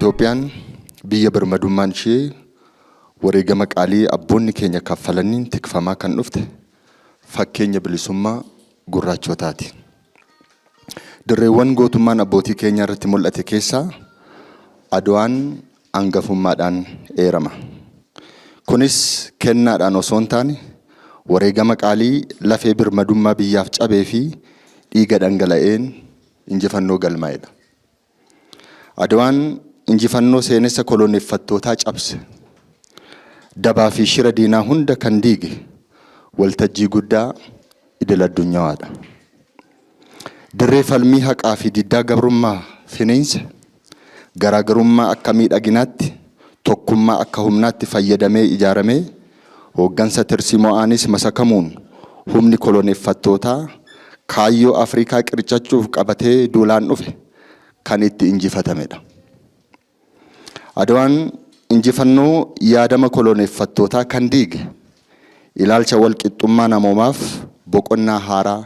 Itoophiyaan biyya birmadummaan ishee wareegama qaalii abboonni keenya kaffalaniin tikfamaa kan dhufte fakkeenya bilisummaa gurraachotaati. Dirreewwan gootummaan abbootii keenyaa irratti mul'ate keessaa Adwaan angafummaadhaan eerama. Kunis kennaadhaan osoo hin taane wareegama qaalii lafee birmadummaa biyyaaf cabee fi dhiiga dhangala'een injifannoo galmaa'edha. Adwaan injifannoo seenessa koloneeffattootaa cabse, dabaa fi shira diinaa hunda kan diige waltajjii guddaa idil addunyawaadha. Dirree falmii haqaa fi diddaa gabrummaa finiinse, garaagarummaa akka miidhaginaatti, tokkummaa akka humnaatti fayyadamee ijaaramee, hooggansa tirsiimo'aanis masakamuun humni koloneeffattootaa kaayyoo Afrikaa qircachuuf qabatee duulaan dhufe kan itti injifatamedha. Adwaan injifannoo yaadama koloneeffattootaa kan diige, ilaalcha walqixxummaa namoomaaf boqonnaa haaraa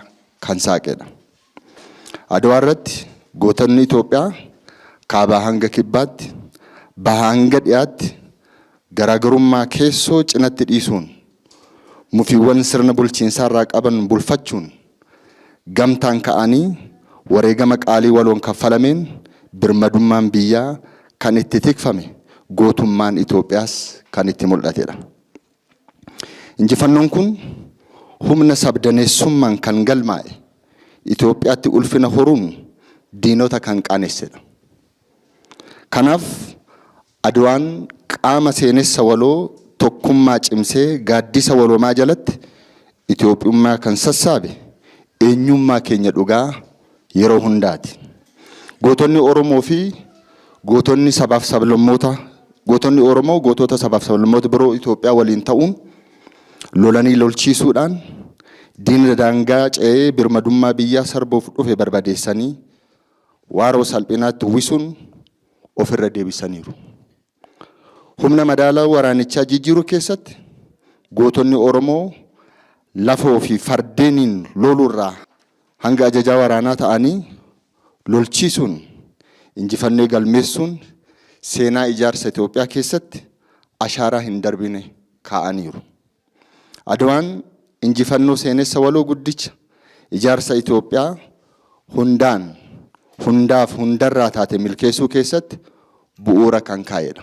kan saaqedha. Adwaa irratti gootonni Itoophiyaa kaabaa hanga kibbaatti, bahaa hanga dhiyaatti garaagarummaa keessoo cinatti dhiisuun mufiiwwan sirna bulchiinsaarraa qaban bulfachuun gamtaan ka'anii wareegama qaalii waloon kaffalameen birmadummaan biyyaa kan itti tikfame gootummaan Itoophiyaas kan itti mul'atedha. Injifannoon kun humna sabdaneessummaan kan galmaa'e Itoophiyaatti ulfina horuun diinota kan qaanessedha. Kanaaf Adwaan qaama seenessa waloo tokkummaa cimsee gaaddisa waloomaa jalatti Itoophiyummaa kan sassaabe eenyummaa keenya dhugaa yeroo hundaati. Gootonni Oromoo fi gootonni sabaaf sablammoota gootonni Oromoo gootota sabaaf sablammoota biroo Itoophiyaa waliin ta'uun lolanii lolchiisuudhaan diina daangaa ce'ee birmadummaa biyyaa sarbuuf dhufe barbadeessanii waaroo salphinaatti uwwisuun ofirra deebisaniiru. Humna madaalaa waraanichaa jijjiiruu keessatti gootonni Oromoo lafoo fi fardeeniin loluurraa hanga ajajaa waraanaa ta'anii lolchiisuun injifannoo galmeessuun seenaa ijaarsa Itoophiyaa keessatti ashaaraa hin darbine kaa'aniiru. Adwaan injifannoo seenessa waloo guddicha ijaarsa Itoophiyaa hundaan, hundaaf hundarraa taate milkeessuu keessatti bu'uura kan kaa'edha.